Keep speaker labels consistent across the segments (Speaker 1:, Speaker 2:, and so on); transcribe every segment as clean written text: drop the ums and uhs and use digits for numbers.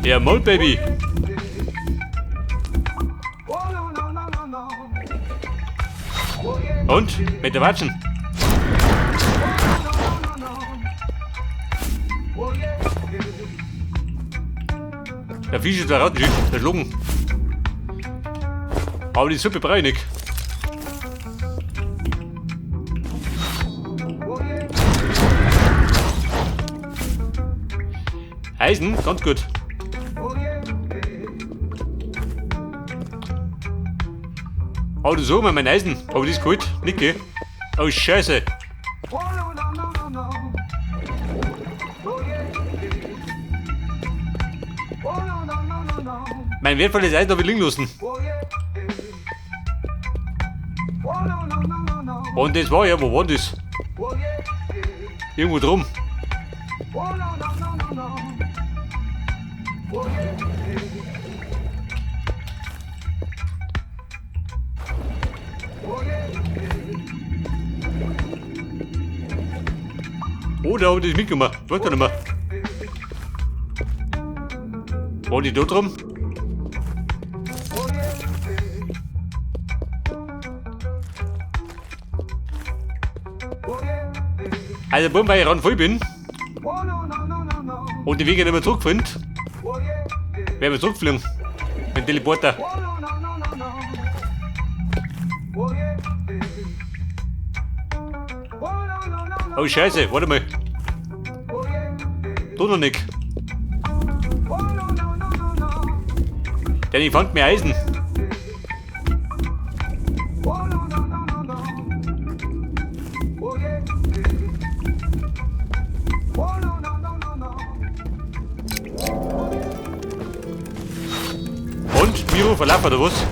Speaker 1: Ja, Moll, Baby. Und? Mit der Watschen? Der Fisch ist da rausgeschickt, der Schlucken. Aber die Suppe brauche ich nicht. Eisen, ganz gut. Oh, du so, mein Eisen. Aber das ist gut. Nicke. Oh, Scheiße. Mein wertvolles Eisen habe ich liegen lassen. Und das war ja, wo war das? Irgendwo drum. Oh, da habe ich das mitgenommen. Weiß gar nicht mehr. War die da drum? Also, weil ich ran voll bin und die Wege nicht mehr zurückfinde, werden wir zurückfliegen. Mit dem Teleporter. Oh Scheiße, warte mal. Tu noch nicht. Denn ich fand mir Eisen. Und? Miro verlaufen oder was?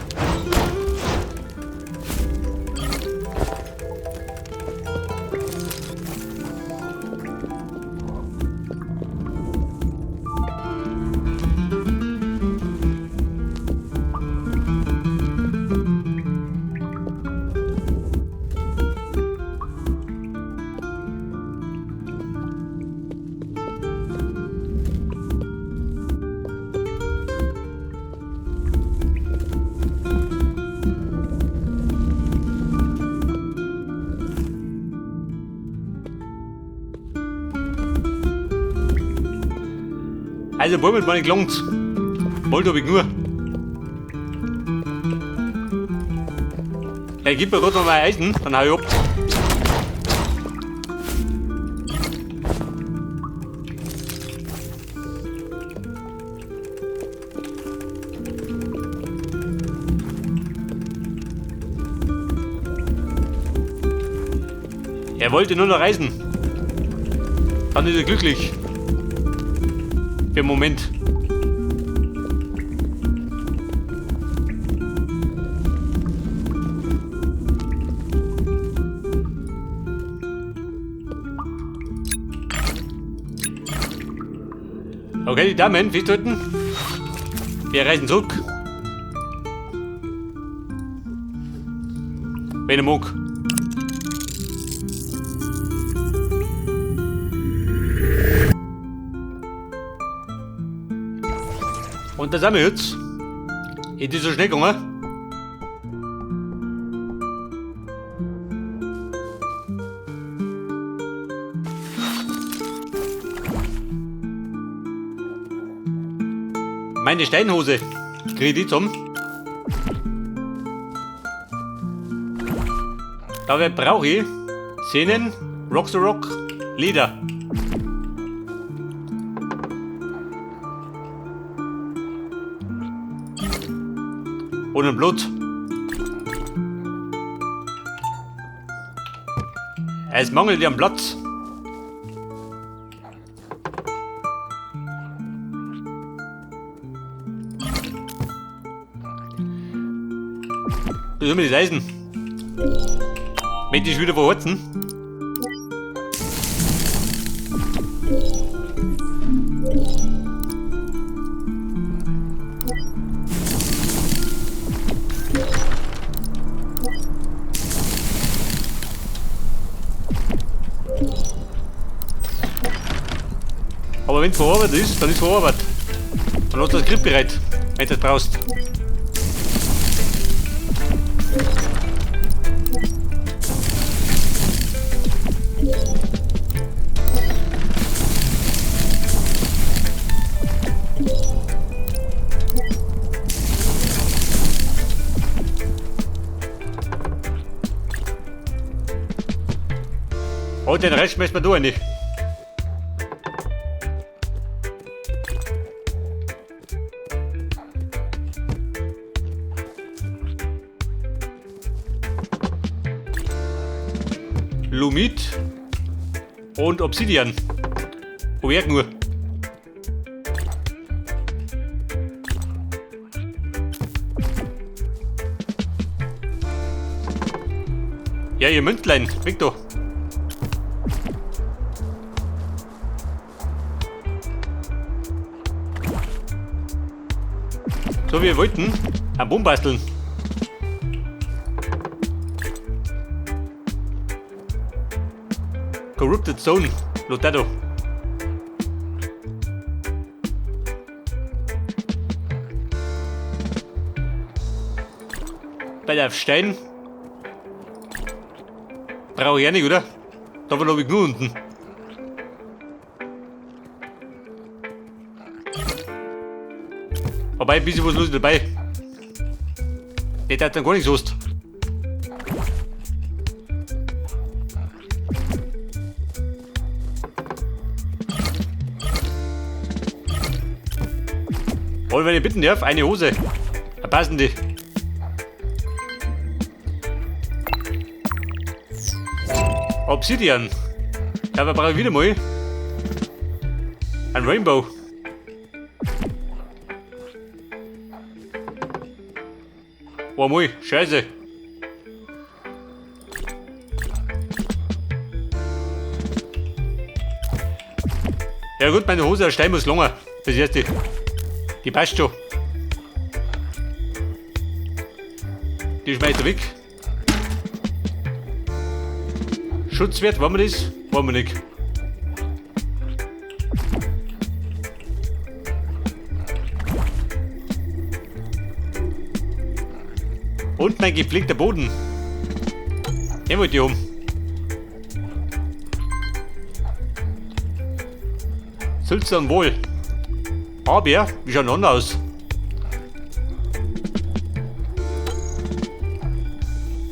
Speaker 1: Also Bäume war nicht gelangt. Wollte hab ich nur. Ja, gib mir gerade noch mal Eisen, dann hau ich ab. Er wollte nur noch reisen. Dann ist er glücklich. Für einen Moment. Okay, die Damen, festhalten. Wir reisen zurück. Wenn er mag. Und da sind wir jetzt. Ist das so schnell gegangen? Meine Steinhose krieg ich zusammen. Dabei brauche ich Sehnen, Rock the Rock, Leder. Und ein Blut. Es mangelt ja am Platz. Das ist immer das Eisen. Möchte ich wieder verhorzen? Aber wenn es verarbeitet ist, dann ist verarbeitet. Dann hast du das Grip bereit, wenn du das brauchst. Und den Rest schmeißt man da rein. Lumit und Obsidian. Wo wär nur? Ja, ihr Mündlein, weg da. So, wir wollten einen Baum basteln. Corrupted Zone, Lotado. Bei der Stein. Brauche ich auch nicht, oder? Da war ich nur unten. Wobei, ein bisschen was los dabei. Der hat dann gar nichts los. Und wenn ich bitten darf, eine Hose. Eine passende. Obsidian. Ja, wir brauchen wieder mal ein Rainbow. Oh moi, scheiße. Ja gut, meine Hose aus Stein muss länger. Das erste. Die passt schon. Die schmeißt er weg. Schutzwert, wollen wir das? Wollen wir nicht. Und mein gepflegter Boden. Den wollte ich um. Sultan wohl. Aber, wie schaut denn aus?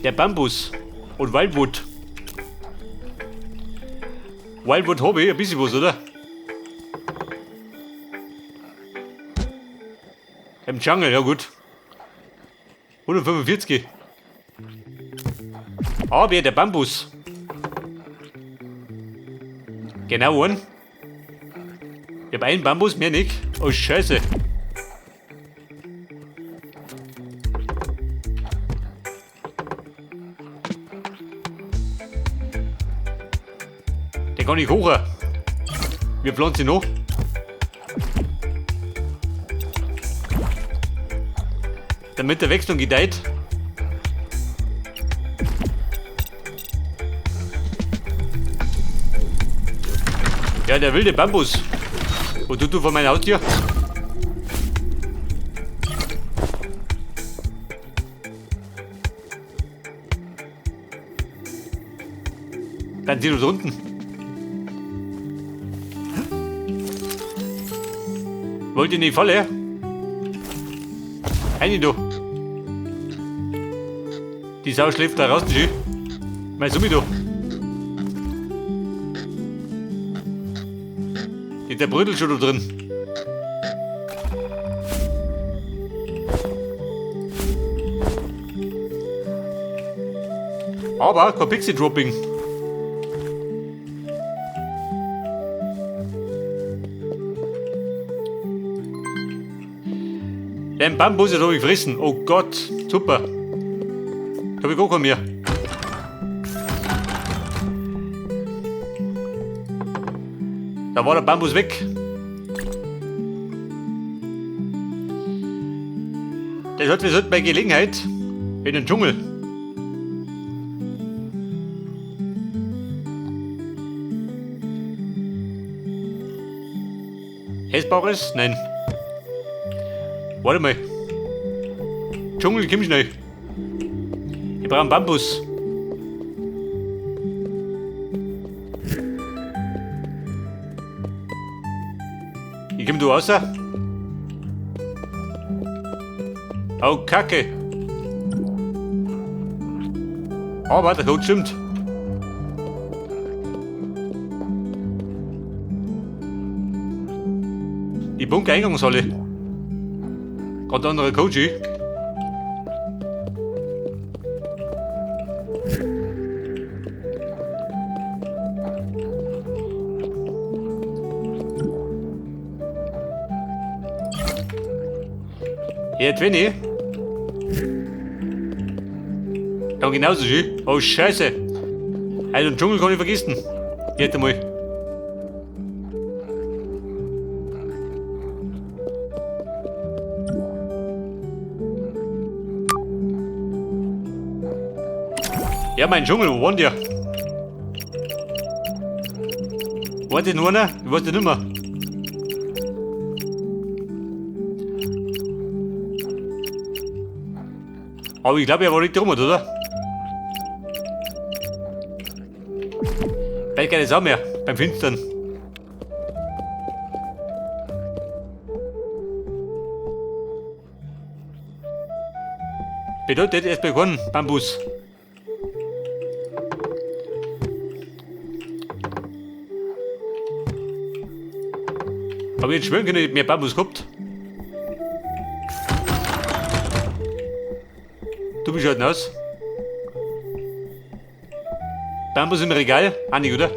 Speaker 1: Der Bambus und Wildwood. Wildwood habe ich ein bisschen was, oder? Im Jungle, ja gut. 145. Aber der Bambus. Genau einen. Ich hab einen Bambus, mehr nicht. Oh Scheiße. Den kann ich hoch. Wir pflanzen noch. Damit der wächst und gedeiht. Ja, der wilde Bambus. Wo tut du vor meinem Haustür? Dann sieh du unten. Wollt ihr in die Falle? Eine du. Die Sau schläft da raus, schön. Mein Summi du. Der Brödel schon da drin. Aber kein Pixie Dropping. Den Bambus habe ich gefressen. Oh Gott, super. Da habe ich gar keinen mehr. Da war der Bambus weg. Das hat, wir sollten bei Gelegenheit in den Dschungel. Essbares? Nein. Warte mal. Dschungel, komm schnell. Ich brauche einen Bambus. Ich komm da raus. Oh, Kacke. Oh, warte, der Code stimmt. Die Bunker-Eingangshalle. Gerade anderer Coach. Ja, Twinny. Dann genauso schön. Oh, Scheiße. Also, den Dschungel kann ich vergessen. Jetzt einmal. Ja, mein Dschungel, wo war denn der? War der nur einer? Ich weiß nicht mehr. Aber ich glaube, er war nicht drum, oder? Bald keine Sau mehr beim Finstern. Bedeutet erst begonnen, Bambus. Aber ich schwören können, ich mehr Bambus gehabt. Du bist halt aus. Bambus im Regal? Auch nicht, oder?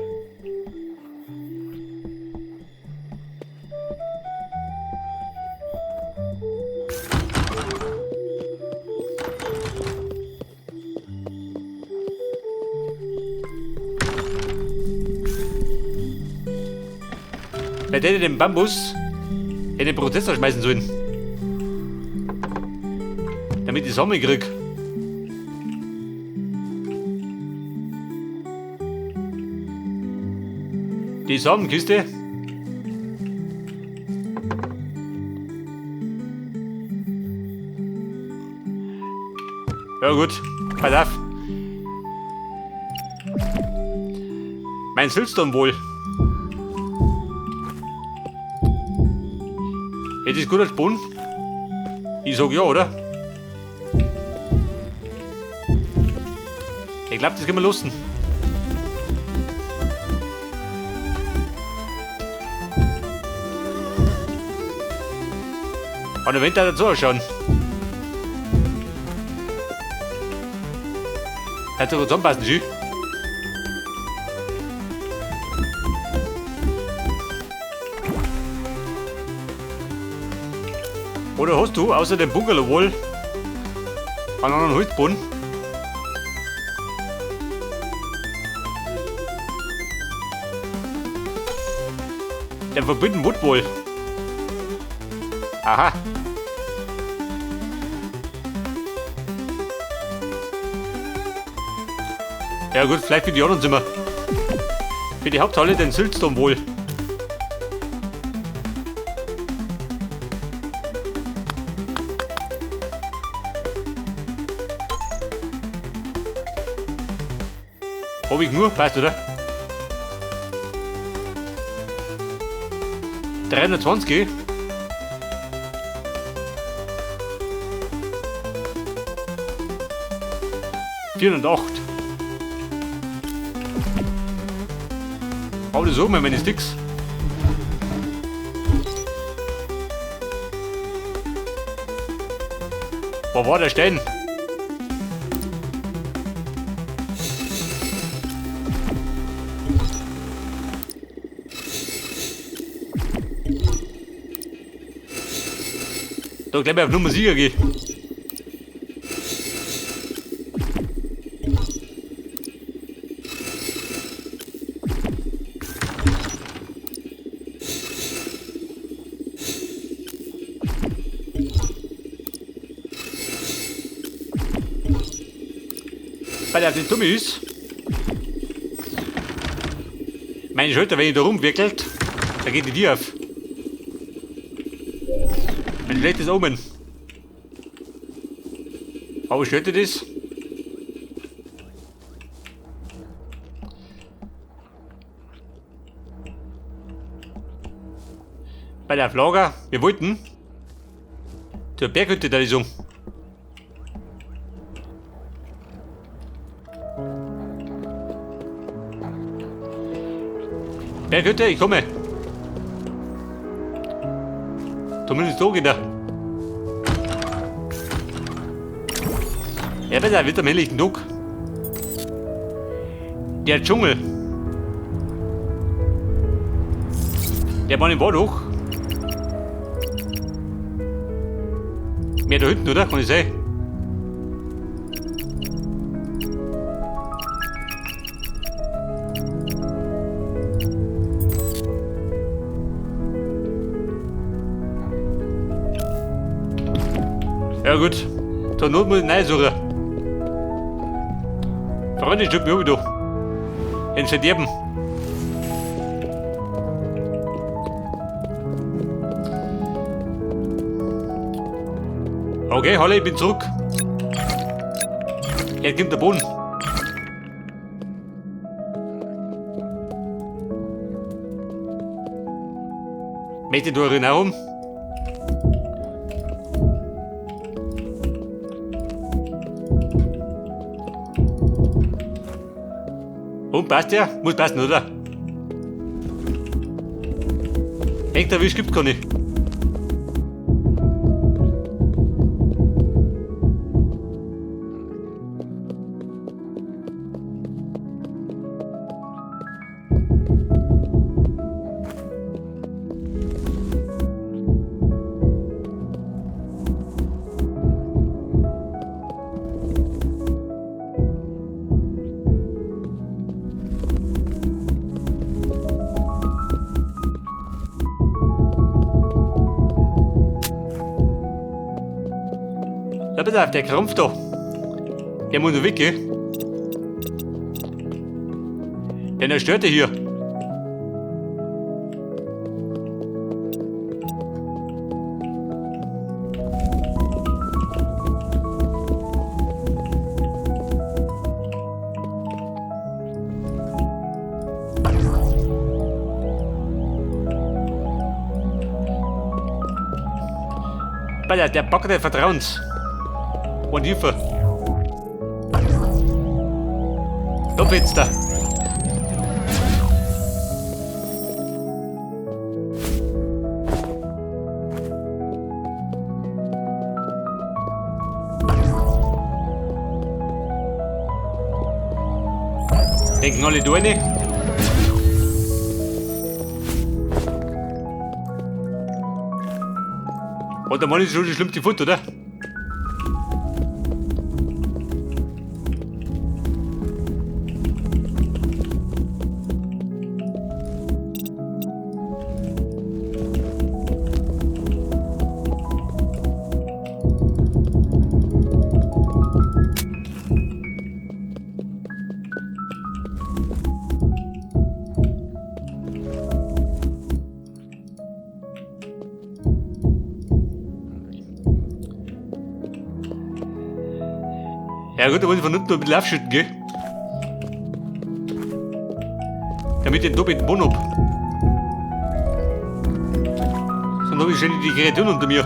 Speaker 1: Wer hätte den Bambus in den Prozessor schmeißen sollen? Damit ich Samen krieg. Die Samenkiste. Ja gut, pass auf. Mein Siltstone wohl. Jetzt ist gut als Boden. Ich sag ja, oder? Ich glaub, das können wir lassen. Und der Winter dazu schauen. Hat sogar zusammenpassen, schön. Oder hast du außer dem Bungalow wohl einen anderen Holzboden? Der Forbidden Wood wohl. Aha. Ja gut, vielleicht für die anderen Zimmer. Für die Haupthalle den Siltstone wohl. Hab ich nur, passt, oder? 320. 408. Aber das oben meine Sticks. Wo war der Stein? Da gleich mal auf Nummer sicher gehen. Weil er nicht dumm ist. Meine Schulter, wenn ich da rumwickelt, da geht die Tür auf. Ein schlechtes Omen. Aber stört dir das? Bei der Lager, wir wollten zur Berghütte, da ich sagen. Berghütte, ich komme. Zumindest so geht er. Ja, besser wird am helllichten Tag. Der Dschungel. Der Mann war doch. Mehr da hinten, oder? Kann ich sein? Ja gut, zur Not muss ich neu suchen. Freunde, ich mir wieder. In Verderben. Okay, hallo, ich bin zurück. Jetzt kommt der Boden. Möchte du auch haben? Und passt ja? Muss passen, oder? Hängt da, wie es gibt, kann ich. Da pass auf, der Krampf da. Der muss noch weg, gell? Der stört hier. Alter, der Backer des Vertrauens. Und Hilfe. Da Fenster. Denken alle durch. Und der Mann ist schon die schlimmste Fut, oder? Ja gut, da muss ich von unten noch ein bisschen aufschütten, gell? Damit ich den doppelten Boden hab. Sonst hab ich schon die Kreaturen unter mir.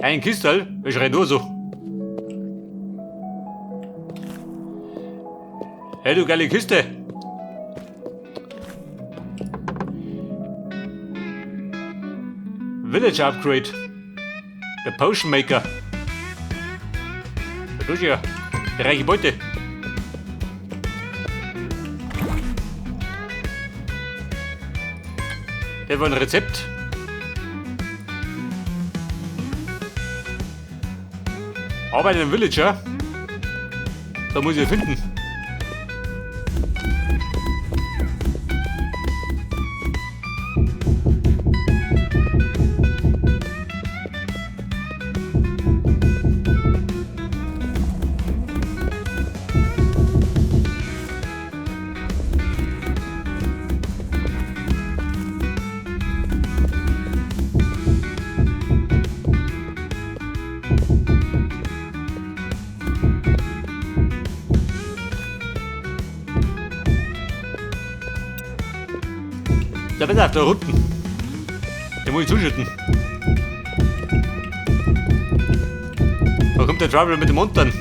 Speaker 1: Ein Kistel, ich renn nur so. Hey, du geile Kiste! Village Upgrade. Der Potion Maker. Da ist ja die reiche Beute. Der war ein Rezept. Arbeit im Villager. Da muss ich ja finden. Da pass auf, da unten. Den muss ich zuschütten. Da kommt der Trouble mit dem Hund dann.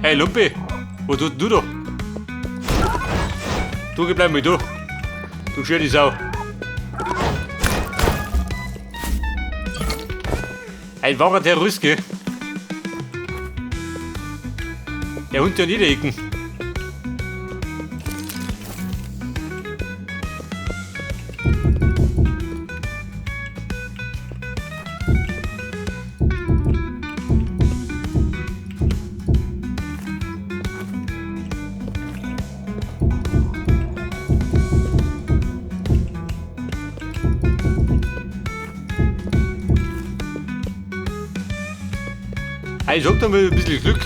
Speaker 1: Hey Lumpi, wo tut du da? Du bleib mal da. Du schöne Sau. Ein wahrer Terrorist, gell? Der Hund ja niederecken. Ich sag da mal ein bisschen Glück.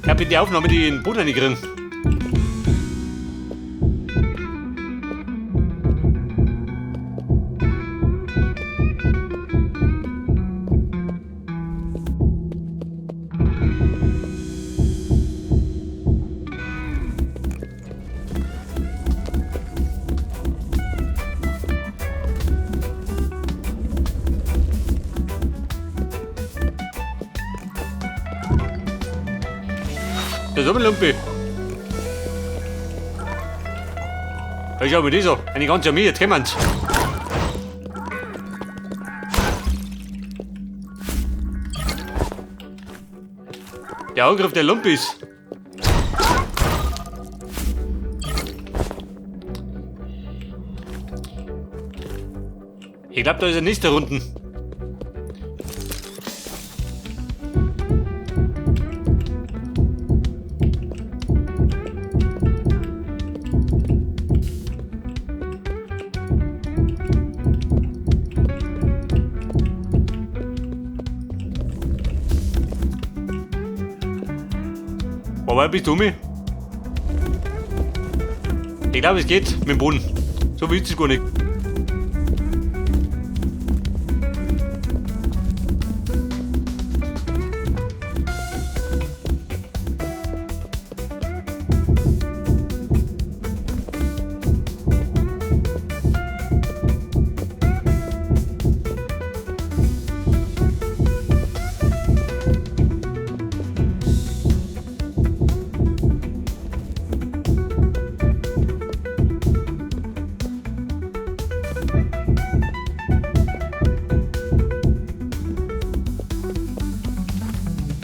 Speaker 1: Ich hab in die Aufnahme die in den Boden reingekriegt. Der Sommerlumpe. Da schau mir das an. Eine ganze Armee, jetzt kommen's. Der Angriff der Lumpis. Ich glaub, da ist der nächste Runden. Wobei bist du mir? Ich glaube, es geht mit dem Boden. So willst du es gar nicht.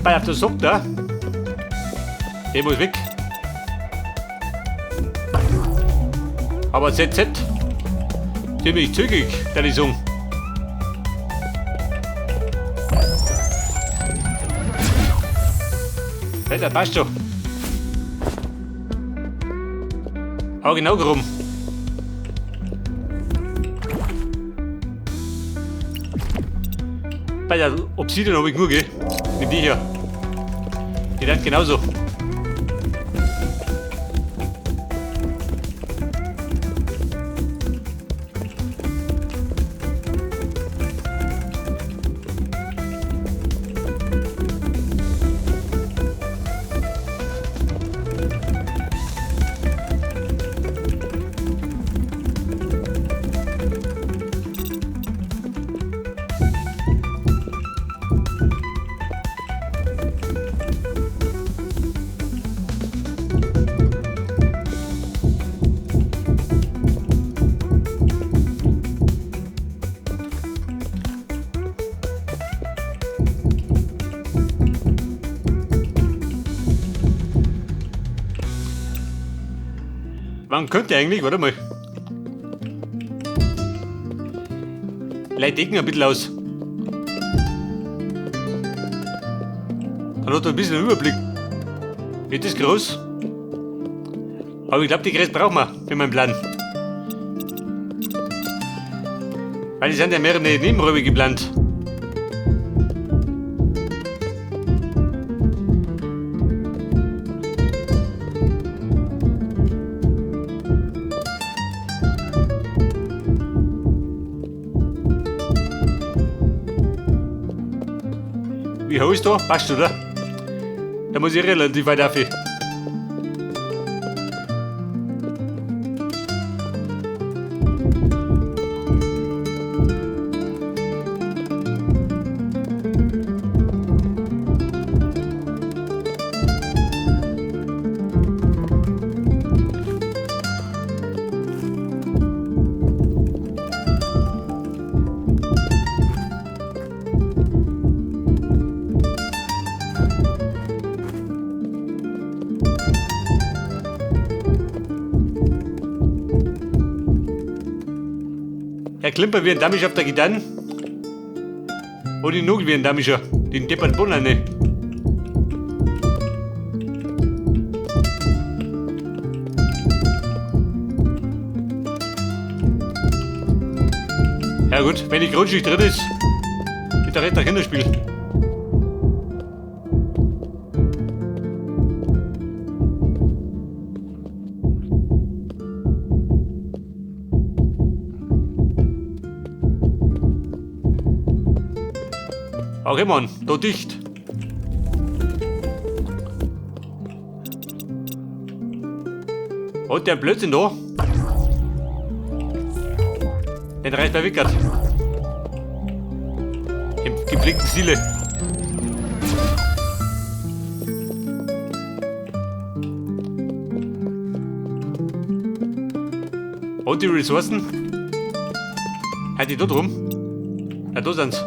Speaker 1: Bei auf der Sock da. Der muss weg. Aber ZZ. Ziemlich zügig, der die sagen. Das passt schon. Hau genau rum. Bei der Obsidian habe ich nur, gell? Nimm die hier. Die lernt genauso. Man könnte eigentlich, warte mal. Vielleicht decken ein bisschen aus. Dann hat er ein bisschen einen Überblick. Wird das groß? Aber ich glaub, die Größe brauchen wir für meinen Plan. Weil die sind ja mehrere Nebenräume geplant. Wie hoch ist da? Passt, oder? Da muss ich relativ weit auf. Herr Klimper wie ein Damisch auf der Gitarre. Und die Nugel wie ein Damischer. Den deppert Bonner ne. Ja gut, wenn die Grundschicht drin ist, ist der Rest ein Kinderspiel. Okay, Mann, da dicht. Und der Blödsinn da? Den reicht bei Wickert. Im gepflegten Stile. Und die Ressourcen? Halt die da drum? Ja, da sind's.